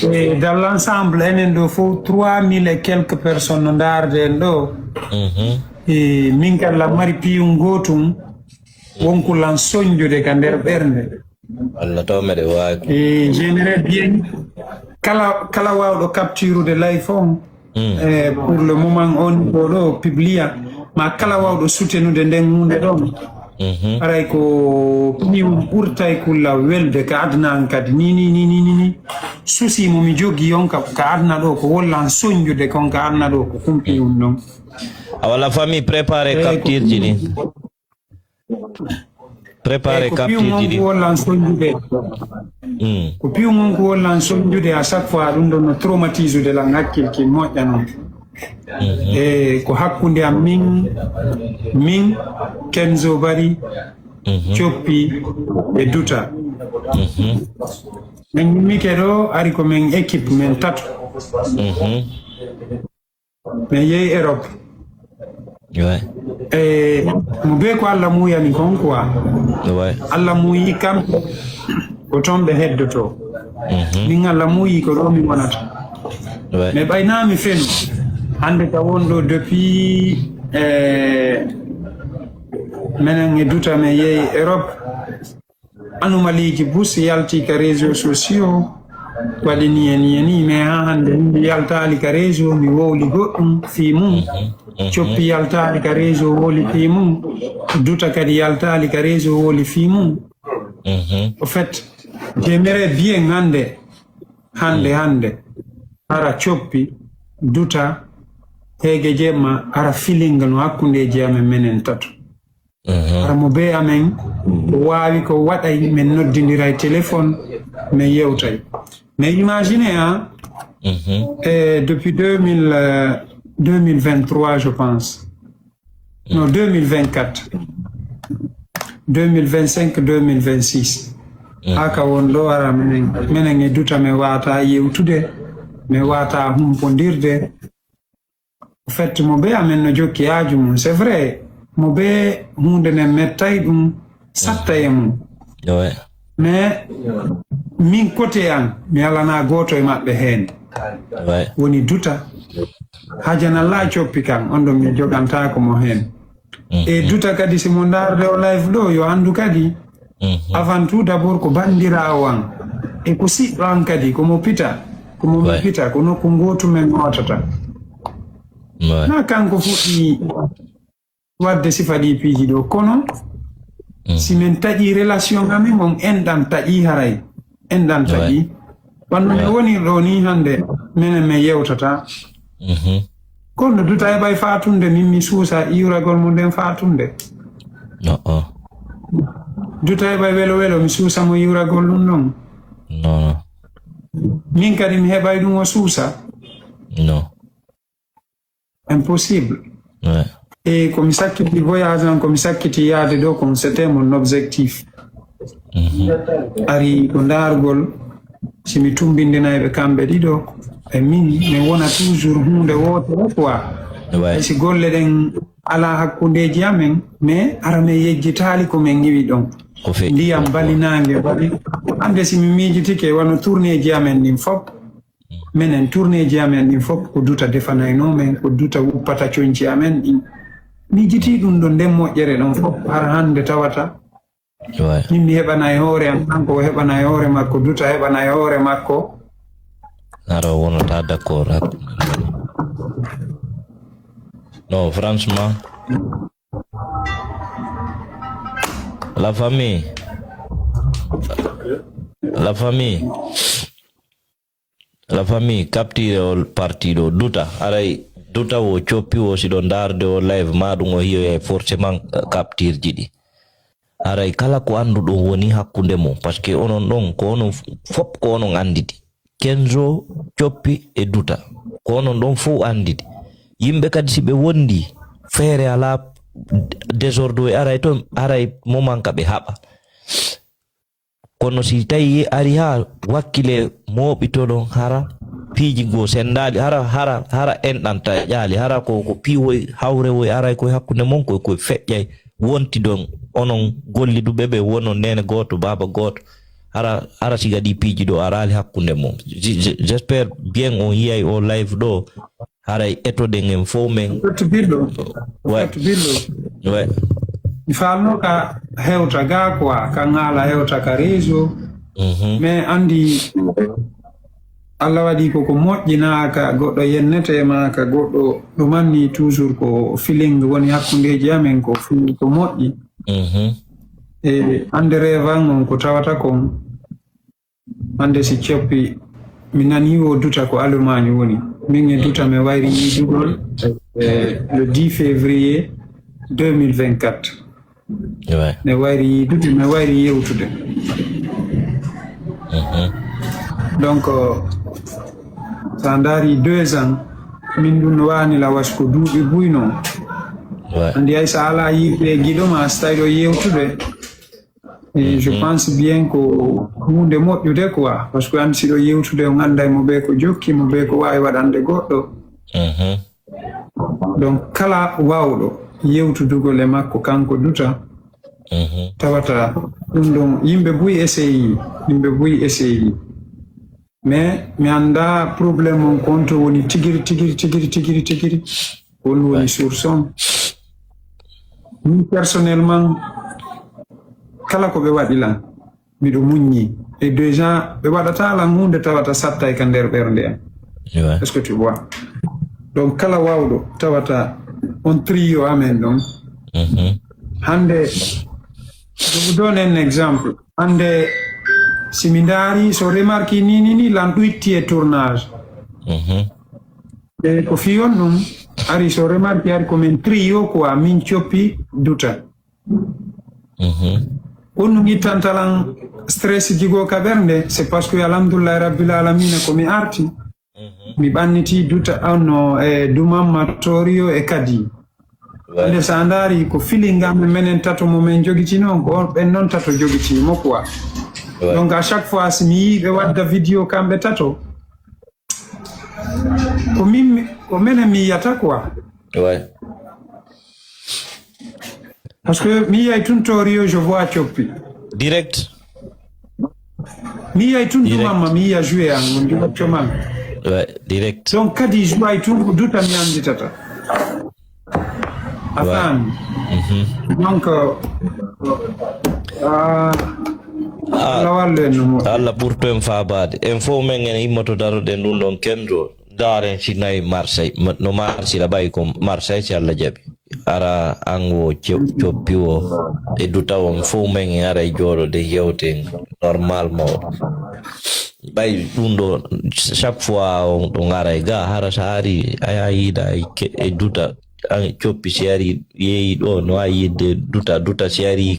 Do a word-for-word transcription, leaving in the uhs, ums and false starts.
E dans l'ensemble, enen ɗo fof trois mille et quelques personnes no ndaarde en ɗo. E min kala mari piyum gootum, wonko lan soñjude ka nder ɓernde. Allah taw meɗe waawi. E j'aimerais bien kala kala waawɗo capturude live on. E pour le moment, on niveau ɗo publia ma kala waawɗo soutenude nden hunde ɗon. Aray ko piyum ɓurtay kulla welde ka adna an kadi ni ni ni ni ni ni. Susi mo mi jogi on ka ka adna ɗo ko wollan soñjude kon ka adna ɗo ko kumpiyum ɗon. Awa la famille, préparé capture ji ɗi. Préparé capture ji ɗi. Ko piyum on ko wollan soñjude. Ko piyum on ko wollan soñjude à chaque fois, ɗum ɗon no traumatisude lan hakkil ki moƴƴa non. E ko hakkunde am min min Kenzo Bari, Coppi e Duta. Min yimmike ɗo ari ko min équipe min tato. Min yehi Europe. E mo be ko Allah muuyani kon quoi. Allah muuyi kamɓe ko toon ɓe heddoto. Min Allah muuyi ko ɗo mi wonata. Mais ɓay naa mi fenu hannde ka won ɗo depuis e menen e Duta min yehi Europe. Anomalieji bus yalti ka réseaux sociaux, waɗi ni e ni e ni, mais ha hannde min mi yaltaali ka réseau mi wowli goɗɗum fii mum. Coppi yaltaali ka réseau wowli fii mum. Duta kadi yaltaali ka réseau wowli fii mum. Au fait, j'aimerais bien hannde hannde hannde hara Coppi, Duta, Heege Jemma, hara feeling no hakkundeeji amen menen tato. Hara mo be amen o waawi ko waɗay, min noddindiray téléphone, min yewtay. Mais imaginez, hein, e depuis deux mille, euh, deux mille vingt-trois, je pense. Non, deux mille vingt-quatre. Deux mille vingt-cinq, deux mille vingt-six. Haa ka won ɗo ara minen, minen e Duta, mi waata yewtude, mi waata humpondirde. Au fait, mo be amen no jokki haaju mum. C'est vrai, mo be huunde nden mettay ɗum, satta e mum. Mais min côté an, mi alanaa gooto e maɓɓe heen. Woni Duta. Hajanallah Coppi kan, on ɗon mi jogantaako mo heen. E Duta kadi, si mo ndaarde o live ɗo, yo anndu kadi, avant tout d'abord ko banndiraawo an. E ko siɗɗo an kadi, ko mo pita, ko mo mi pita, ko nokku ngootu men ngootata. Na kanko fuɗɗi waɗde sifa ɗi piiji ɗo. Kono, si min taƴi relation amen, on enɗan taƴi haray. Enɗan taƴi. Wano min woni ɗo ni hannde, menen min yewtata. Kono Duta heɓay faatunde, min mi suusa iwragol mo nden faatunde. Duta heɓay welo welo, mi suusa mo iwragol ɗum ɗon. Min kadi mi heɓay ɗum o suusa. Impossible. E ko mi sakkiti voyage an, ko mi sakkiti yaade ɗo kon, c'était mon objectif. Ari ko ndaargol, si mi tumbindinay ɓe kamɓe ɗiɗo, e min, min wona toujours huunde wootere quoi. Hay si golle ɗen alaa hakkundeeji amen, mais hara min yejjitaali ko min iwi ɗon. Ndiyam bali, naange bali. Hannde si mi miijitike wano tournéeji amen ɗin fof, menen tournéeji amen ɗin fof ko Duta defanaynoo men, ko Duta wuppata coñci amen ɗin. Miijitii ɗum ɗon, nden moƴƴere ɗon fof, hara hannde tawata min mi heɓana e hoore am, kanko o heɓana e hoore makko, Duta heɓana e hoore makko. Hara o wonata d'accord hakkunde. Non, franchement. La famille. La famille. La famille, capture o parti ɗo, Duta. Aray, Duta wo, Coppi wo, si ɗo ndaarde o live, ma ɗum o hiyoyay forcément, eh, capture ji ɗi. Aray, kala ko annduɗon woni hakkunde mum, parce que onon ɗon, ko onon f-, fop ko onon anndidi. Kenzo, Coppi e Duta. Ko onon ɗon fof anndidi. Yimɓe kadi, si ɓe wondi, feere alaa, désordre o aray toon, aray moment ka ɓe haɓa. Kono si tawi ari haa wakkile mooɓitoɗon, hara piiji goo senndaali, hara, hara, hara enɗan taƴaali, hara ko, ko piiwoy, hawrewoy aray koye hakkunde mon, koye, koye feƴƴay wontidon onon golliduɓe ɓe, wonon neene gooto, baaba gooto. Hara, hara siga ɗi piiji ɗo araali hakkunde mum. J-, j-, j'espère bien on yiyay o live ɗo. Haray etoɗen en fof men. Fatu Billo. Ouais. Fatu Billo. Ouais. Mi falno ka hewta ga quoi, ka ŋaala hewta ka réseau. Mhm. Mais andi Allah waɗi koko moƴƴinaka, goɗɗo yennete ma ka goɗɗo ɗumanni toujours ko feeling woni hakkundeji amen ko fu-, ko moƴƴi. Mhm. E ande revan on ko tawata kon. Hannde si coppi, mi nanii wo duta ko Allemagne woni. Min e duta mi wayri yiidugol, eh, le dix février deux mille vingt-quatre. Ouais. Mi wayri yiidude, mi wayri yewtude. Mhm. Donc, euh, so a ndaari deux ans, min ɗum no waani lawas ko duuɓi buy noon. Ouais. Anndi hay so a alaa yiɗde e giɗo ma, so tawi ɗo yewtude, Et je Mhm. pense bien ko huunde moƴƴude quoi, parce que an siɗo yewtude on annday mo ɓe ko jokki mo ɓe ko waawi waɗande goɗɗo. Mhm. Donc kala waawɗo yewtudugol e makko kanko duta, Mhm. tawata ɗum ɗon yimɓe buy essayi, yimɓe buy essayi. Mais mi annda problème on kon to woni tigiri, tigiri, tigiri, tigiri, tigiri. Won woni Ouais. source on. Min personnellement, kala ko ɓe waɗi lan, miɗo muññi. Et déjà, ɓe waɗata lan huunde tawata sattay ka nder ɓernde am. Ouais. Est-ce que tu vois? Donc, kala waawɗo tawata on trio amen ɗon. Mhm. Hannde, je vous donne un exemple. Hannde, si mi ndaari, so remarque ni, ni, ni, lan ɗo itti e tournage. Mhm. E ko fii on ɗum, ari so remarque ari ko min trio quoi, min coppi duta. Mhm. Ko ɗum ittantalan stress jigo ka ɓernde, c'est parce que alhamdulillahi rabbil alamina ko mi arti. Mhm. Mi ɓanniti duta on no e dumamma torio e kadi. Ouais. Hannde so a ndaari ko feeling am e menen tato mo men jogiti noon, ko on ɓen noon tato jogiti mo quoi. Ouais. Donc à chaque fois si mi yii ɓe wadda vidéo kamɓe tato, ko min, ko menen mi yiyata quoi. Ouais. Parce que mi yiyay tun torio, je vois coppi. Direct. Mi yiyay tun Direct. dumamma, mi yiya joué an, on joue coman. Ouais, direct. Donc kadi joué tun ko duta mi annditata. A Ouais. faami? Mhm. Donc, euh, ah, Ah, Allah wallu en no moƴƴi. Allah ɓurto en faabaade. En fof men en immoto daroɗen ɗum ɗon kenndo. Ndaaren si nayi Marseille, ma-, no Marseille ɓay ko Marseille si Allah jaɓi. Ara ango co-, coppi o e duta on fof men en ara e jooɗoɗen yewten normalement. Ɓay ɗum ɗo chaque fois on ɗo ngara e ga hara sa ari a yiida e ke-, e duta an coppi si ari yeeyi ɗo no a yiide duta, duta si ari